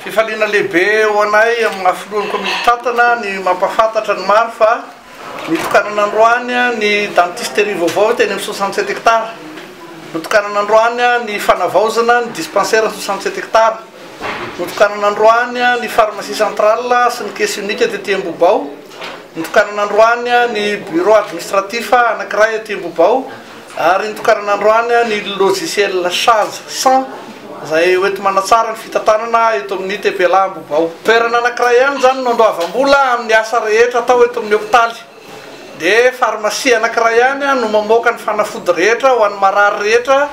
Fifaliana lehibe ho anay amin'ny maha filohan'ny komity mpitantana ny mampahafantatra ny maro fa nitokanana androany ny dentisterie vaovao teny amin'ny 67 hectares. Notokanana androany ny fanavaozana ny dispensaire 67 hectares. Notokanana androany ny pharmacie centrale sy ny caisse unique tety Ambohibao. Notokanana androany ny bureau administratif anankiray aty Ambohibao ary notokanana androany ny logiciel Chase 100 izay hoenti-manatsara ny fitantanana eto amin'ny TPLA Ambohibao. Toerana anankiray ihany izany no andoavam-bola amin'ny asa rehetra atao eto amin'ny hopitaly. Dia pharmacie anankiray ihany no mamoaka ny fanafody rehetra ho an'ny marary rehetra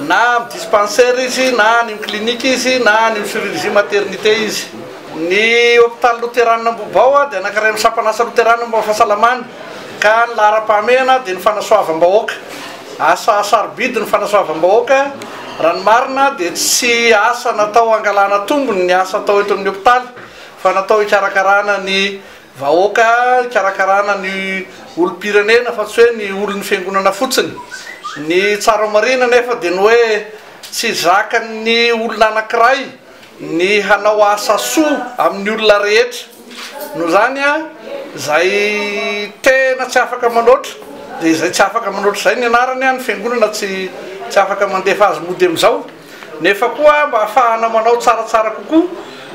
na amin'ny dispensaire izy na any amin'ny clinique izy na any amin'ny chirurgie maternité izy. Ny hopitaly loteranina Ambohibao dia anankiray amin'ny sampan'asa loteranina momba ny fahasalamana ka ny laharam-pahamehana dia ny fanasoavam-bahoaka. Asa sarobidy ny fanasoavam-bahoaka, raha ny marina dia tsy asa natao hangalana tombony ny asa atao eto amin'ny hopitaly fa natao hikarakarana ny Vahoaka hikarakarana ny olom-pirenena fa tsy hoe ny olon'ny fiangonana fotsiny. Ny tsara homarihina anefa dia ny hoe tsy zakan'ny olona anankiray ny hanao asa soa amin'ny olona rehetra. Noho izany, izay tena tsy afaka manoatra dia izay tsy afaka manoatra izay ny anarany, ny fiangonana tsy tsy afaka mandefa azy mody amin'izao. Nefa koa mba hahafahana manao tsaratsara kokoa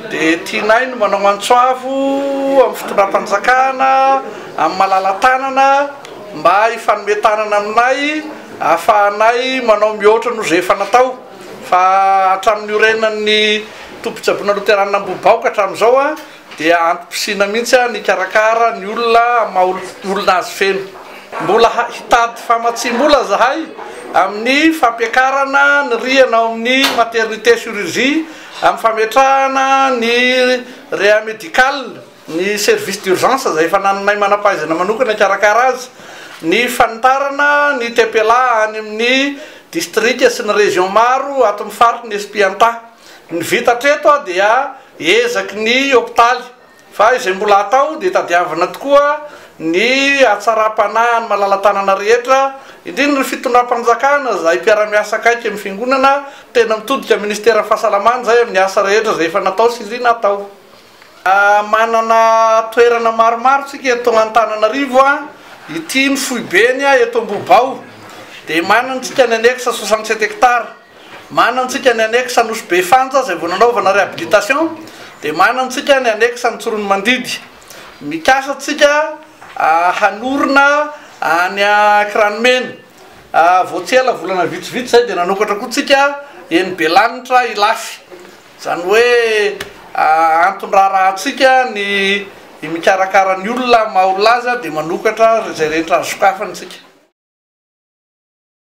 dia tianay ny manao antso avo amin'ny fitondram-panjakana, amin'ny malala-tanana mba hifanome tanana aminay ahafahanay manao mihoatra noho izay efa natao fa hatramin'ny niorenan'ny tobim-pitsaboana loteranina Ambohibao ka hatramin'izao dia antom-pisiana mihitsy nikarakara ny olona amin'ny maha olona azy feno. Mbola hitady famatsiam-bola zahay amin'ny fampiakarana ny rihana ao amin'ny maternité chirurgie, amin'ny fametrahana ny réa médical, ny service d'urgence izay efa nananay manam-pahaizana manokana hikarakara azy, ny fanitarana ny TPLA any amin'ny distrika sy ny région maro ato amin'ny faritry ny Espianta. Ny vita hatreto dia ezaky ny hopitaly fa izay mbola hatao dia tadiavina tokoa ny hatsaram-panahin'ny malala-tanana rehetra, indrindra ny fitondram-panjakana izay mpiara-miasa akaiky amin'ny fiangonana, tena mitodika amin'ny ministeran'ny fahasalamana izay amin'ny asa rehetra izay efa natao sy irina hatao. Manana toerana maromaro tsika eto Antananarivo, ity ny foibeny eto Ambohibao, dia manana tsika ny annexe 67 hectares. Manana antsika ny annexe Nosy Be Fanja izay vao nanaovana réhabilitation, dia manana antsika ny annexe any Tsiroanomandidy. Mikasa antsika hanorina any Ankiranimena. Vao tsy ela, volana vitsivitsy izay dia nanokatra koa tsika eny Belanitra Ilafy. Izany hoe anton-draharahantsika ny mikarakara ny olona maha olona azy dia manokatra izay rehetra azo sokafana isika.